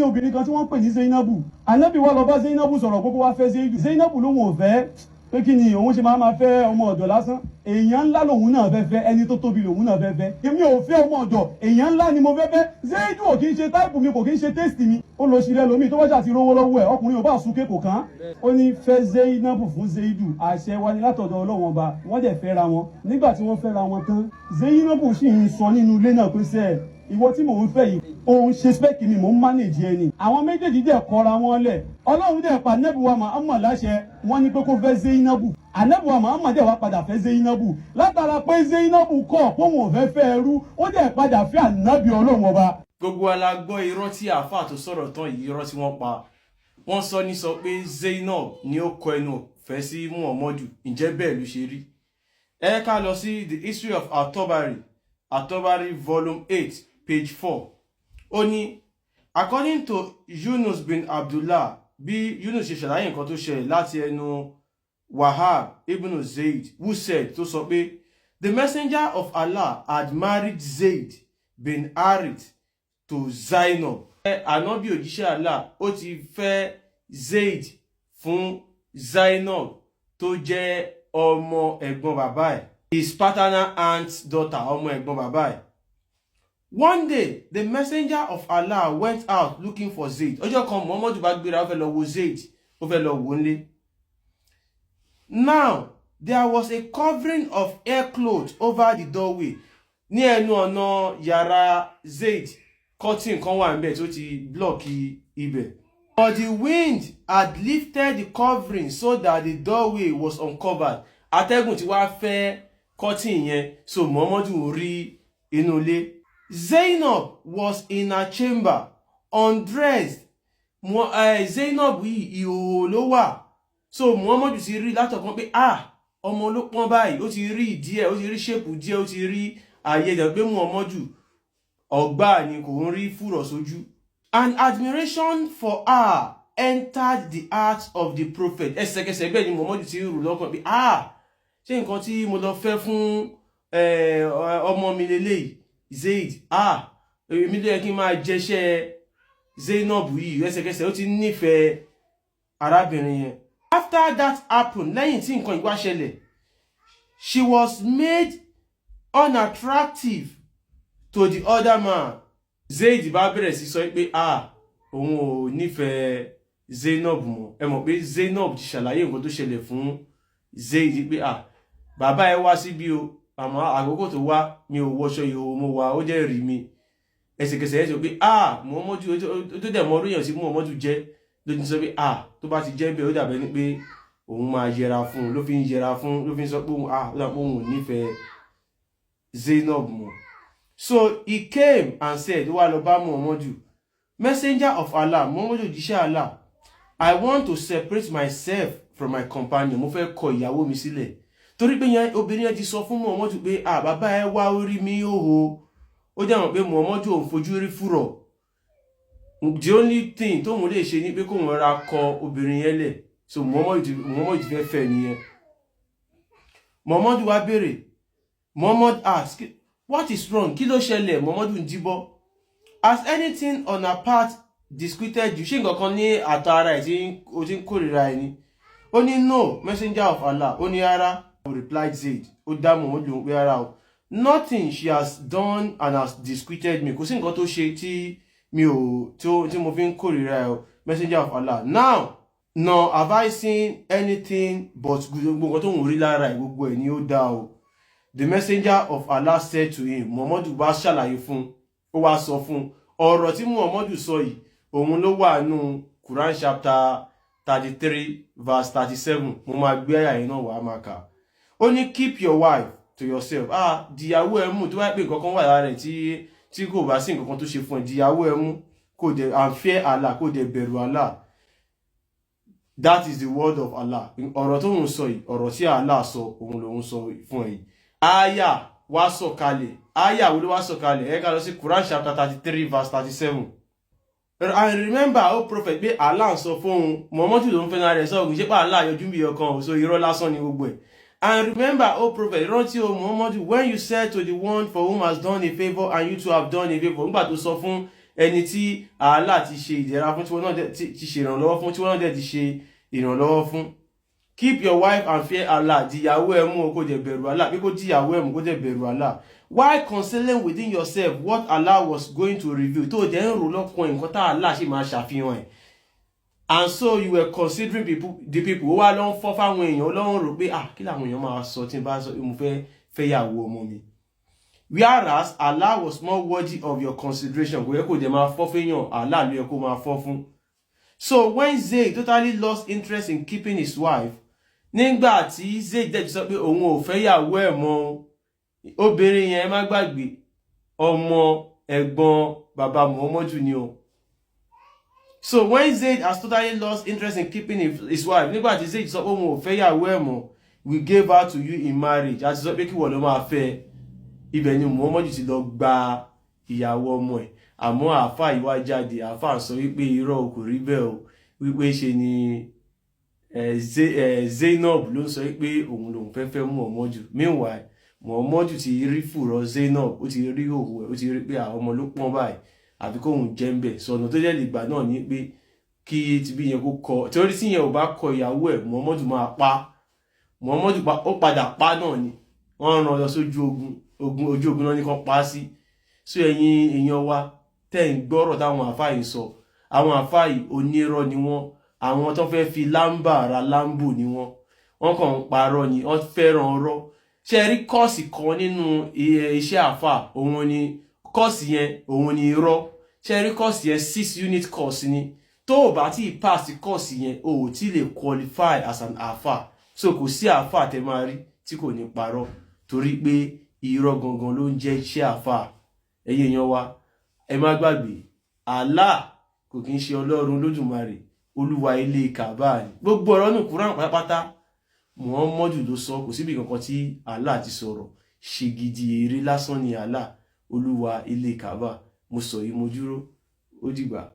Obìnrin kan tí wọ́n ń pè ní Zainabu, Anabi wa lọ bá Zainabu sọ̀rọ̀ kókó wá fẹ́ Zaidu. Zainabu lòun ò fẹ́, pé kí ni òun ṣe máa máa fẹ́ ọmọ ọ̀dọ̀ lásán? Èèyàn ńlá lòun náà fẹ́ fẹ́, ẹni tó tóbi lòun náà fẹ́ fẹ́. Èmi ò fẹ́ ọmọ ọ̀dọ̀, èèyàn ńlá ni mo fẹ́ fẹ́. Zaidu ò kí ń ṣe type mi, kò kí ń ṣe taste mi. Ó lọ sílẹ̀ lómi tó bá ṣàti rówó lọ́wọ́ ẹ̀, ọkùnrin ò bá súnké kò kán. Ó ní fẹ́ Zainabu fún Zaidu, àṣẹ wa ni látọ̀dọ̀ Ọlọ́wọ́n Ọba. Wọ́n dẹ̀ fẹ́ra wọn. Nígbà tí wọ́n fẹ́ra wọn tán, Zainabu sì ń sọ nínú ilé náà pé sẹ́ẹ̀, ìwọ tí mò ń fẹ́ yìí, òun ṣe spec mi, mò ń manage ẹni. Àwọn méjèèjì dẹ̀ kọra wọn lẹ̀. Ọlọ́run dẹ̀ pa Anabiwa Muhammad láṣẹ, wọ́n ní pé kó fẹ́ Zainabu. Anabiwa Muhammad dẹ̀ wá padà fẹ́ Zainabu látara pé Zainabu kọ̀ pé òun ò fẹ́ fẹ́ ẹrú. Ó dẹ̀ padà fẹ́ Ànábì Ọlọ́run Ọba. Gbogbo wa la gbọ́ irọ́ tí àáfàá tó sọ̀rọ̀ tán yìí, irọ́ tí wọ́n pa. Wọ́n sọ ní sọ pé Zainab ni ó kọ ẹnu fẹ́ sí Muhammadu. Ǹjẹ́ bẹ́ẹ̀ ló ṣe rí? Ẹ ká lọ sí The History of At-Tabari, At-Tabari volume 8 page 4. Ó ní, according to Yunus bin Abdullah, bí Yunus ṣe ṣàlàyé nǹkan tó ṣẹlẹ̀ láti ẹnu Wahab ibn Zayd, who said, tó sọ pé, the messenger of Allah had married Zayd bin Harith to Zainab. Ànábì, òjíṣẹ́ Allah, ó ti fẹ́ Zayd fún Zainab tó jẹ́ ọmọ ẹ̀gbọ́n bàbá ẹ̀, his paternal aunt's daughter, ọmọ ẹ̀gbọ́n bàbá ẹ̀. One day, the messenger of Allah went out looking for Zayd. Ọjọ́ kan, Muhammadu bá gbéra, ó fẹ́ lọ wo Zayd, ó fẹ́ lọ wò nílé. Now, there was a covering of haircloth over the doorway. Ní ẹnu ọ̀nà yàrá Zayd, curtain kan wà níbẹ̀ tó ti block ibẹ̀. But the wind had lifted the covering so that the doorway was uncovered. Atẹ́gùn ti wá fẹ́ curtain yẹn, so Muhammadu rí inú ilé. Zainab was in her chamber, undressed. Zainab yìí, ìhòòhò ló wà. So Muhammadu ti rí látọ̀kan pé, ah, ọmọ ló pọ́n báyìí. Ó ti rí ìdí ẹ̀, ó ti rí shape díẹ̀, ó ti rí ààyè ẹ̀ pé Muhammadu ọ̀gbá ni, kò ń rí fùrọ̀ sójú. And admiration for her entered the heart of the prophet. Ẹsẹ̀kẹsẹ̀ bẹ́ẹ̀ ni Muhammadu ti rò lọ́kàn pé, ah, ṣé nǹkan tí mo lọ fẹ́ fún ọmọ mi lélẹ́yìí, Zaid? Ah, èmi ló yẹ kí n máa jẹṣẹ́ Zainab yìí. Ẹsẹ̀kẹsẹ̀, ó ti nífẹ̀ẹ́ arábìnrin yẹn. After that happened, lẹ́yìn tí nǹkan ìwá ṣẹlẹ̀, she was made unattractive to the other man. Zaid bá bẹ̀rẹ̀ sí sọ pé, ah, òun ò nífẹ̀ẹ́ Zainab mọ́. Ẹ mọ̀ pé Zainab ti ṣàlàyé nǹkan tó ṣẹlẹ̀ fún Zaid pé, ah, bàbá ẹ wá síbí o, àmọ́ àkókò tó wá, mi ò wọṣọ, ìhòòhò mo wà, ó jẹ́ rí mi. Ẹsẹ̀kẹsẹ̀ ẹ sọ pé, ah, Muhammadu tó dẹ̀ mọ orí èèyàn tí Muhammadu jẹ́ ló ti sọ pé, ah, tó bá ti jẹ́ bẹ́ẹ̀, ó dàbẹ́ ni pé òun máa yẹra fún un. Ló fi ń yẹra fún, ló fi ń sọ pé òun, ah, ó dàbẹ́ òun ò nífẹ̀ẹ́ Zainab mọ́. So he came and said, ó wá lọ bá Muhammadu, "Messenger of Allah," Muhammadu, òjíṣẹ́ Allah, "I want to separate myself from my companion." Mo fẹ́ kọ ìyàwó mi sílẹ̀, torí pé yẹn obìnrin yẹn ti sọ fún Muhammadu pé, ah, bàbá ẹ wá orí mi hóho. Ó jẹ́ mọ̀ pé Muhammadu òun fojú rí fúrọ̀. The only thing tóun lè ṣe ni pé kóun ra kọ obìnrin yẹn lẹ̀. So Muhammadu ti fẹ́ fẹ́ nìyẹn. Muhammadu wá béèrè. Muhammad ask, "What is wrong? Kí ló ṣẹlẹ̀?" Muhammadu ń díbọ́. "Has anything on her part disquieted you?" Ṣé nǹkan kan ní àtọ̀ ara ẹ̀ tí o ti ń kórìíra ẹ̀ ni? Ó ní, "No, messenger of Allah." Ó ní rárá. Replied Zaid, ó dá Muhammadu lóhùn pé rárá o, "Nothing she has done and has disquieted me." Kò sí nǹkan tó ṣe tí mi ò tí mo fi ń kórìíra ẹ o, messenger of Allah. Now, nor have I seen anything but good. Gbogbo nǹkan tó ń rí lára ẹ̀, gbogbo ẹ̀ ni ó dáa o. The messenger of Allah said to him, Muhammadu bá ṣàlàyé fún, ó wá sọ fún. Ọ̀rọ̀ tí Muhammadu sọ yìí, òun ló wà nù Quran chapter 33 verse 37. Mo máa gbé àyà yẹn náà wà á máa kà. Ó ní, "Keep your wife to yourself." Ah, dìyàwó ẹ mú. Tó bá pè nǹkan kan wà lára rẹ̀ tí kò bá sí nǹkan kan tó ṣe fún ẹ, dìyàwó ẹ mú, kò dẹ̀ and fear Allah, kò dẹ̀ bẹ̀rù Allah. That is the word of Allah. Ọ̀rọ̀ tó ń sọ yìí, ọ̀rọ̀ tí Allah sọ, òun lòun sọ fún ẹ yìí. Aya wá sọ̀kalẹ̀. Aya wo ló wá sọ̀kalẹ̀? Ẹ ká lọ sí Quran chapter 33 verse 37. And remember, O prophet, pé Allah ń sọ fóun. Muhammadu ló ń fẹ́ náà rẹ̀ sọ̀rọ̀, ṣé pé Allah yọjú bí ọkàn, so irọ́ lásán ni gbogbo ẹ̀. And remember, O prophet, rántí o Muhammadu, when you said to the one for whom has done a favour and you too have done a favour, nígbà tó sọ fún Ẹni tí Allah ti ṣe ìdẹ̀ra fún, tí wọ́n náà ti ṣe ìrànlọ́wọ́ fún, tí wọ́n náà dẹ̀ ti ṣe ìrànlọ́wọ́ fún. Keep your wife and fear Allah. Dìyàwó ẹ̀ mú o, kó dẹ̀ bẹ̀rù Allah. Pé kó dìyàwó ẹ̀ mú, kó dẹ̀ bẹ̀rù Allah. While concealing within yourself what Allah was going to reveal, tó jẹ́ ń rò lọ́kàn nǹkan tá Allah ṣì máa ṣàfihàn ẹ̀. And so you were considering people, the people. Ó wá lọ ń fọ́ fáwọn èèyàn, ó lọ ń rò pé, ah, kí làwọn èèyàn máa sọ tí n bá sọ pé mo fẹ́ fẹ́yàwó ọmọ mi? Whereas Allah was more worthy of your consideration. Kò yẹ kó jẹ́ máa fọ́ fẹ́yàn, Allah ló yẹ kó máa fọ́ fún. So when Zayd totally lost interest in keeping his wife, nígbà tí Zayd dẹ̀ ti sọ pé òun ò fẹ́yàwó ẹ̀ mọ́, obìnrin yẹn, má gbàgbé, ọmọ ẹ̀gbọ́n bàbá Muhammadu ni o. So when Zayd has totally lost interest in keeping his wife, nígbà tí Zayd sọ pé òun ò fẹ́yàwó ẹ̀ mọ́, we gave her to you in marriage. Àti sọ pé kí wọ́n lọ máa fẹ́. Ibẹ̀ ni Muhammadu ti lọ gba ìyàwó ọmọ ẹ̀. Àmọ́ àáfàá yìí wá jáde, àáfàá sọ wípé irọ́, kò rí bẹ́ẹ̀ o, wípé ṣe ni Zainab ló ń sọ wípé òun lòun fẹ́ fẹ́ Muhammadu. Meanwhile, Muhammadu ti rí fùrọ̀ Zainab, ó ti rí òwò ẹ̀, ó ti rí pé àwọn ọmọ ló pọ́n báyìí, àbí kóun jẹ́ ń bẹ̀. Sọ̀nà tó jẹ́ lè gbà náà ní pé kí tibí yẹn kó kọ, torí tí yẹn ò bá kọ ìyàwó ẹ̀, Muhammadu máa pa. Muhammadu pa, ó padà pa náà ni. Wọ́n rán lọ sójú ogun, ogun ojú ogun náà ní kan pa á sí. So ẹ̀yin èèyàn wa tẹ́ ń gbọ́rọ̀ táwọn àfáà yìí sọ, àwọn àfáà yìí, onírọ́ ni wọ́n. Àwọn tó fẹ́ fi lámbà ra lámbò ni wọ́n. Wọ́n kàn ń parọ́ ni, wọ́n fẹ́ràn ọ̀rọ̀. Ṣe rí course kan nínú iṣẹ́ àfáà, òun ni course yẹn, òun ni irọ́. Ṣe rí course yẹn, 6 unit course ni. Tó o bá tí ì pass course yẹn, o ò tí lè qualify as an àfáà. So kò sí àfáà tẹ máa rí tí kò ní parọ́, torí pé irọ́ gangan ló ń jẹ́ iṣẹ́ àfáà. Ẹ̀yin èèyàn wa, ẹ má gbàgbé, Allah kò kí ń ṣe Ọlọ́run Lódùmarè, olúwa ilé Kàbá ni. Gbogbo ọ̀rọ̀ nù Kúrán pátápátá, Muhammadu ló sọ. Kò síbi kankan tí Allah ti sọ̀rọ̀. Ṣègidì eré lásán ni Allah olúwa ilé Kàbá. Mo sọ yìí, mo dúró. Ó dìgbà.